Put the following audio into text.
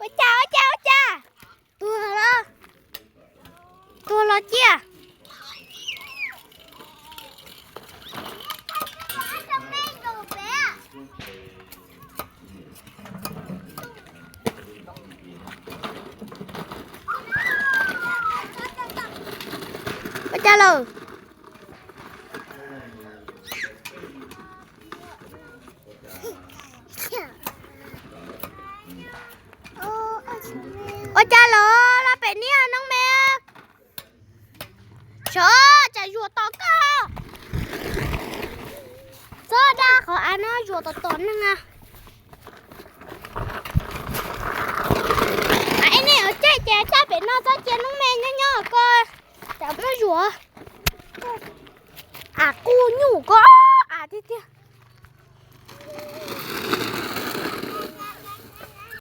Ua cas, ua cas, ua cas? Tuag los, tuag los cia. Ua cas lawm? Ua cas los los pem niag noob me? Sov, tsam zuag tom koj. Txhob dab qhov av no zuag tom tom neeg na. Ab, nej ua caij ces caij pem no txhob cia noob me nyob nyob ko, tsam muab zuag. Av qus nyuj ko.